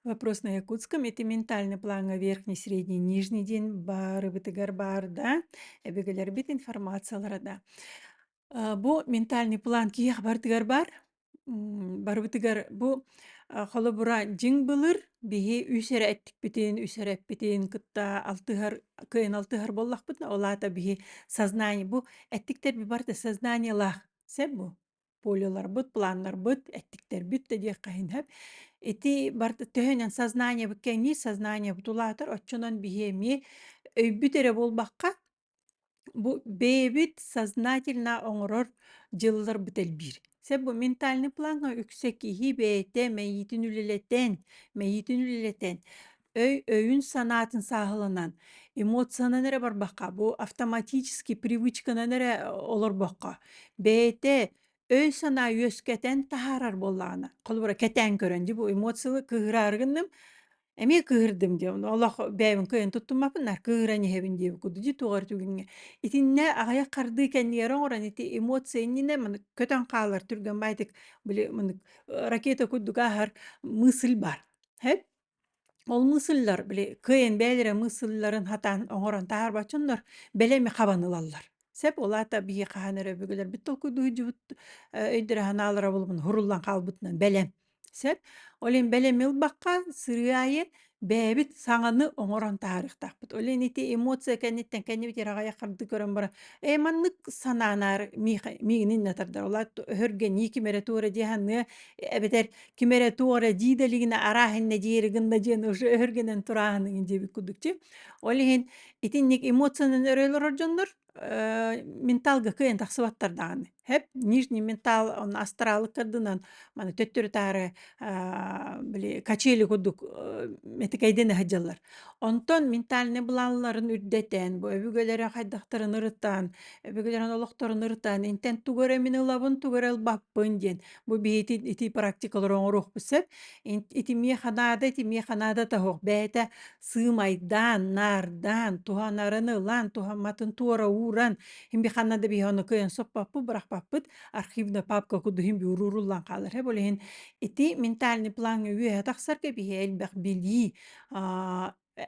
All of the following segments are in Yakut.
Вопрос на якутском. Ити ментальный плаҥҥа верхний, средний, нижний диэн баарыбытыгар баар да, өбүгэлэрбит информациялара да. Бу ментальный план киһиэхэ барытыгар баар. Барыбытыгар бу холобура дьиҥ былыр биһи үс эрэ эттикпитин, үс эрэ эппитин кытта алтыһар, кыайан алтыһар буоллахпытына, ол аата биһи сознание бу эттиктэр барыта сознаниелаах сөп бу поляларбыт, планнарбыт, эттиктэрбит да диэххэ иһин сөп. Ити барыта төһөнөн сознаниебыт кэҥиир, сознаниебыт улаатар, оччонон биһи эмиэ өйбүт эрэ буолбакка, бу бэйэбит сознательно оҥорор дьылларбыт элбиир. Сөп бу ментальный плаҥҥа үксэ киһи бэйэтэ мэйиитин үлэлэтэн, мэйиитин үлэлэтэн, өй өйүн-санаатын сааһыланан, эмоциянан эрэ барбакка, бу автоматически привычканан эрэ олорбокко, бэйэтэ өй-санаа үөскэтэн таһаарар буоллаҕына, холобура кэтээн көрөн дии бу эмоциялы кыыһыраары гынным, эмиэ кыыһырдым диэн, олох бэйэбин кыайан туттуммаппын, наар кыыһыран иһэбин диэбит курдук дии туох эрэ түгэҥҥэ. Итиннэ аҕыйах хардыы кэннигэр оҥорон ити эмоция иннинэ маннык көтөн хаалар түргэн баайдык били маннык ракета курдук ааһар мысль баар. Сөп? Ол мысыллар били кыайан бэйэлэрэ мысылларын хатаан оҥорон таһаарбат дьоннор бэлэми хабан ылаллар. Сөп, ол аата биһи хаһан эрэ өбүгэлэрбит толкуйдуу өйдөрө-санаалара буолбун хуруллан хаалбытынан бэлэм. Сөп. Ол иһин бэлэми ылбакка сырыы аайы бэйэбит саҥаны оҥорон таһаарыахтаахпыт. Ол иһин ити эмоция кэнниттэн кэннибит аҕыйах хардыы көрөн баран, ээ маннык санаанаар миэхэ миигин иннэ тардар. Ол аата өһөргөнии ким эрэ туора дии саныа эбэтэр ким эрэ туох эрэ дии да илигинэ арааһ иннэ диэри гынна диэн уже өһүргэнэн турааһыныгын диэбит курдук чи. Ол иһин итинник эмоциянан өрө олорор дьоннор менталга кыайан тахсыбаттар даҕаны. Хэп нижний ментал он астралык кырдынан маны төттөрү-таары били качели курдук метикэйдэн сылдьаллар. Онтон ментальный былааннарын үрдэтэн, бу өбүгэлэрэ хайдахтарын ырытан, өбүгэлэрин олохторун ырытан, интэн тугу эрэ мин ылабын, тугу эрэ ылбаппын диэн бу биһити ити практикалары оҥоруохпут сөп. Ити миэхэ наада, ити миэхэ наада таһох бэйэтэ сыымайдаан, наардаан, туһанарын ылан, туһамматын туора ууран, химби ханна да биһи ону кыайан соппоппут, бырахпаппыт, архивная папка курдук химби ууруллан хаалар. Ол иһин ити ментальный плаҥҥа үөһэ тахсарга биһи элбэх билии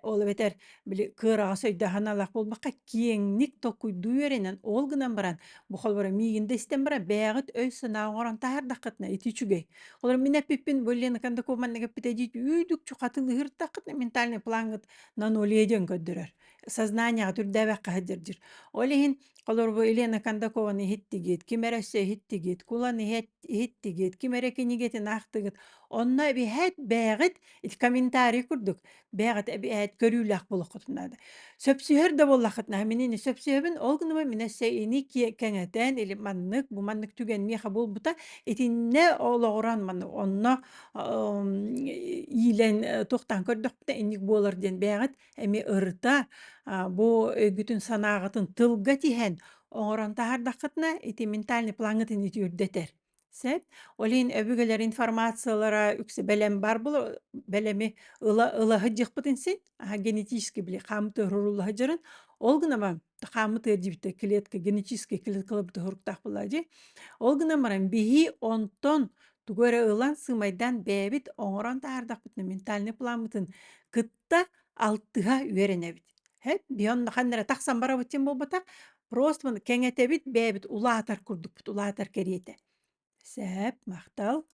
ол эбэтэр били кыараҕас өйдөөх-санаалаах буолбакка киэҥник толкуйдуу үөрэнэн ол гынан баран бу холобура миигин да истэн баран бэйэҕит өй-санаа оҥорон таһаардаххытына ити үчүгэй. Олор мин эппиппин бу Лена Кондакова маннык эппитэ диит үүдүкчү хатылыһыртаххытына ментальный плаҥҥыт на нуле диэн көрдөрөр. Сознаниеҕа түрдээбэххэ сылдьар диир. Ол иһин холобура бу Елена Кондакованы иһиттигит, ким эрэ өссө иһиттигит, Кулан иһиттигит, ким эрэ кинигэтин аахтыгыт. Онно эбиһээт бэйэҕит ити комментарий курдук бэйэҕит эбээт көрүүлээх буолуоххутун наада. Сөпсүһэр да буоллаххытына мин ини сөпсүһэбин, ол гынан мин өссө ини кэҥэтэн или маннык, бу маннык түгэн миэхэ буолбута итиннэ олоҕуран маны онно иилэн туохтаан көрдөхпүнэ инник буолар диэн бэйэҕит эмиэ ырыта бу өйгүтүн санааҕытын тылга тиһэн оҥорон таһаардаххытына ити ментальный плаҥҥытын ити үрдэтэр. Сөп. Ол иһин өбүгэлэр информациялара үксэ бэлэм бар була бэлэми ыла ыла сылдьыахпытын син аһа генетически били хааммыт урурула сылдьарын ол гынан баран хааммыт ыар клетка генетический клеткаларбыт уһуруктаах буоллаҕа дии. Ол гынан баран биһи онтон тугу эрэ ылан сыымайдаан бэйэбит оҥорон таһаардахпытына ментальный пламмытын кытта алтыһа үөрэнэбит. Хэп биһи онно ханна эрэ тахсан барабыт диэн буолбатах, просто маны кэҥэтэбит, бэйэбит улаатар курдукпут, улаатар кэриэтэ. Сэп, махтал.